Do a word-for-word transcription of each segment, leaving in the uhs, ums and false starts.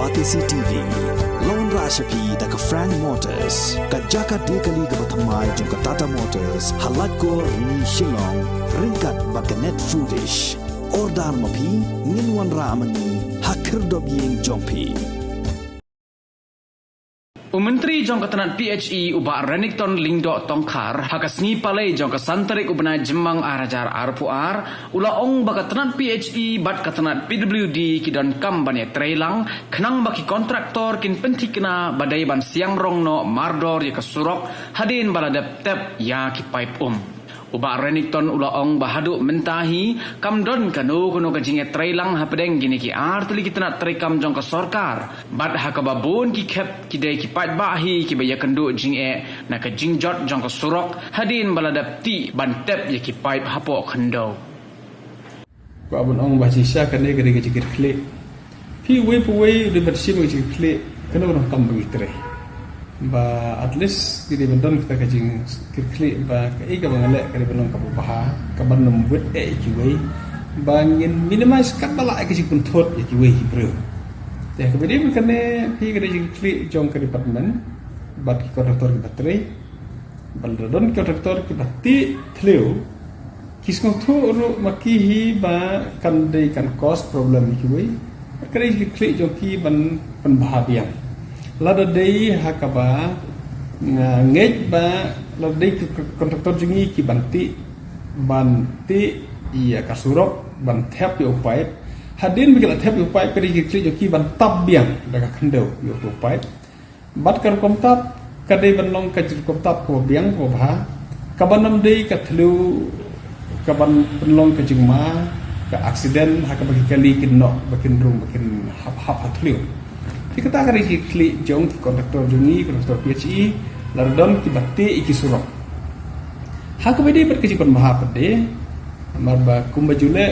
Batesi T V, la wanrah sha phi da ka Frank Motors, ka jaka die kali kaba thymmai jong ka Tata Motors, ha Laitkor, Rni, Shillong, ryngkat bad ka Net Foodish. Order ma phi, ngin wanrah ma ngi ha khyrdop ïing jong phi. U Myntri jong ka tnat P H E u Bah Renikton Lyngdoh Tongkhar, ha ka sngi Palei jong ka san tarik u bnai Jymmang ar hajar arphew ar, u la ong ba ka tnat P H E bad ka tnat P W D ki donkam ban ïatrei lang khnang ba ki kontraktor kin pynthikna ba dei ban siang rong noh mardor ïa ka surok hadien ba la dep tep ïa ki paip um. U Bah Renikton u la ong ba haduh mynta hi kam don kano kano ka jingïatrei lang hapdeng kine ki ar tylli ki tnat treikam jong ka sorkar. Bad ha kaba bun ki khep ki dei ki paidbah hi kiba ïakynduh jingeh na ka jingjot jong ka surok hadien ba la dep tih ban tep ïa ki paip hapoh khyndew. Kwah ban ong ba shisha kane ka dei ka jingkitkhlieh. Phi uwei pa uwei u dei ban shim ka jingkitkhlieh, kano kano ka kam ba ngi trei. Ba at least ngi dei ban don kata ka jingkitkhlieh ba kaei kaba nga leh ka dei ban long kaba bha, kaban ym wit eh ïa kiwei. Ba ngin minimize katba lah ïa ka jingpynthut ïa kiwei ki briew. Te kaba dei ban kane phi ka dei jingkitkhlieh jong ka department bad ki kontraktor kiba trei. Ba la don ki kontraktor kiba tih thliew, ki sngewthuh ruh ma ki hi ba kan dei kan cause problem ïa kiwei. Ka dei jingkitkhlieh jong ki ban pynbha biang. Lada dei ha kaba nga ngeit ba lada dei ki kontraktor jong ngi ki ban tih, ban tih ïa ka surok, ban thep ïa u paip. Hadien ba ki la thep ïa u paip ka dei jingkitkhlieh jong ki ban tap biang da ka khyndew ïa u paip. Bad ka rukom tap ka dei ban long ka rukom tap kaba biang kaba bha, kaban ym dei ka thliew, kaban pynlong ka jingma, ka accident ha kaba ki kali kin noh ba kin rung ba kin hap hap ha thliew. Te kata ka dei ka jingkitkhlieh jong ki kontraktor jong ngi, kontraktor P H E, lada don kiba tih ïa ki surok. Ha kaba dei bad ka jingpynbha pat de, namar ba kumba ju leh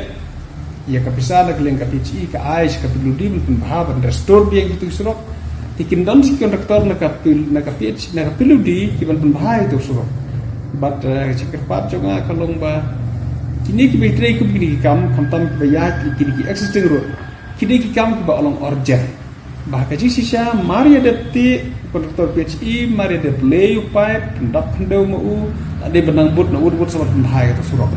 ïa ka pisa na ka liang ka P H E ka ai sha ka P W D ban pynbha ban restore biang ïa ki surok. Te kin don shi kontraktor na ka P-, na ka P H, na ka P W D ki ban pynbha ïa ki surok. Bad, eh, ka jingkyrpad jong nga ka long ba kine kiba trei kum kine ki kam, khamtam kiba ïaid kine ki existing road, kine ki kam kiba long urgent. Ba ka jingshisha mar ïa dep tih kontraktor P H E, mar ïa dep leh u paip, pyndap khyndew ma u, la dei ban nang bud na u bud sa ban pynbha ïa kata surok.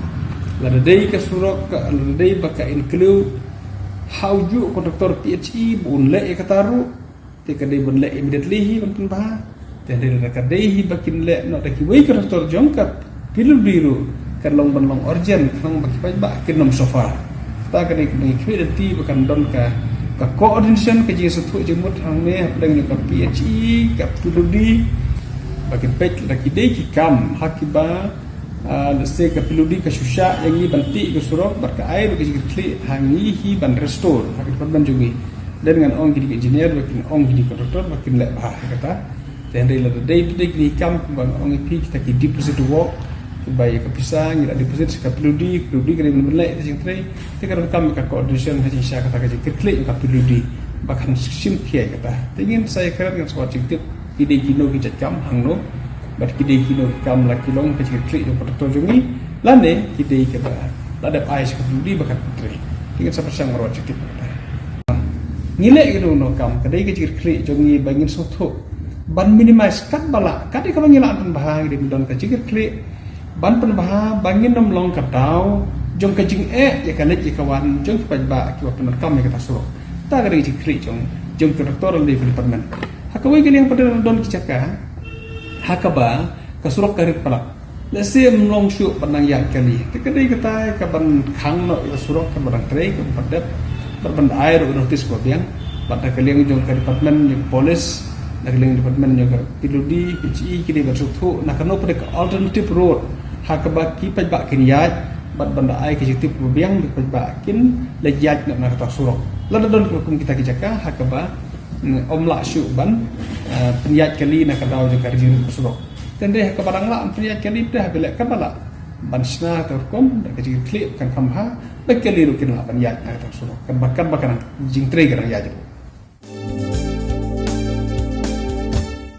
Lada dei ka surok, lada dei ba ka include ha u juh kontraktor P H E ba un leh ïa kata ruh, te ka dei ban leh immediately hi ban pynbha. Te hynrei lada ka dei hi ba kin leh noh da kiwei ki kontraktor jong ka P W D ruh, kan long ban long urgent khnang ba ki paidbah kin ym suffer. Kata ka dei kaba ngi khmih lynti ba kan don ka, ka coordination, ka jingsngewthuh jingmut hangne hapdeng jong ka P H E, ka P W D, ba kin peit lada ki dei ki kam ha kiba, ah, let's say ka P W D ka shu shah ïa ngi ban tih ka surok bad ka ai ruh ka jingkitkhlieh ha ngi hi ban restore ha ka department jong ngi. Lane ngan ong kine ki engineer, ba kin ong kine ki kontraktor ba kin leh bha ha kata. Te hynrei lada dei, dei kine ki kam ba nga ong ïa phi kita ki deposit work, kiba ïa ka pisa ngi la deposit sha ka P W D, P W D ka dei ban leh ïa ka jingtrei. Te ka donkam ka coordination ha jingshisha kata ka jingkitkhlieh ka P W D ba kan shim khia ïa kata. Te ngin sa ïakren, ngan sa wad jingtip ki dei kino ki jait kam hangno, bad ki dei kino ki kam la ki long ka jingkitkhlieh jong ka kontraktor jong ngi, lane ki dei kiba la dep ai sha ka P W D ba kan trei. Te ngin sa pyrshang ban wad jingtip ïa kata. Ngi leh kano kano kam, ka dei ka jingkitkhlieh jong ngi ba ngin sngewthuh ban minimize katba lah, ka dei kaba ngi lah ban pynbha, ngi dei ban don ka jingkitkhlieh ban pynbha ba ngin ym long ka daw jong ka jingeh ïa ka leit ïa ka wan jong ki paidbah kiba pyndonkam ïa kata surok. Kata ka dei ka jingkitkhlieh jong, jong ki kontraktor lane ka department. Ha kawei ka liang pat de la don ki jaka ha kaba ka surok ka rit palat. Lehse ym long shuh ban nang ïaid kali. Te ka dei kata kaban khang noh ïa ka surok kaba dang trei kaba pat dep. Bad ban ai ruh ka notice kaba biang. Bad na ka liang jong ka department jong ka police, na ka liang department jong ka P W D, P H E, ki dei ban sngewthuh na kano pat ka alternative road ha kaba ki paidbah kin ïaid. Bad ban da ai ka jingtip kaba biang ba ki paidbah kin leit ïaid noh na kata surok. Lada don kiba kum kita ki jaka ha kaba, mm, ym lah shuh ban, eh, pynïaid kali na ka daw jong ka ri jong ka surok. Te hynrei ha kaba dang lah pynïaid kali pat de haba leh kaba lah ban shna kata rukom da ka jingkitkhlieh kan kham bha, ba kali ruh kin lah ban ïaid na kata surok. Kan ba, kan ba kan jingtrei kan ïaid ruh.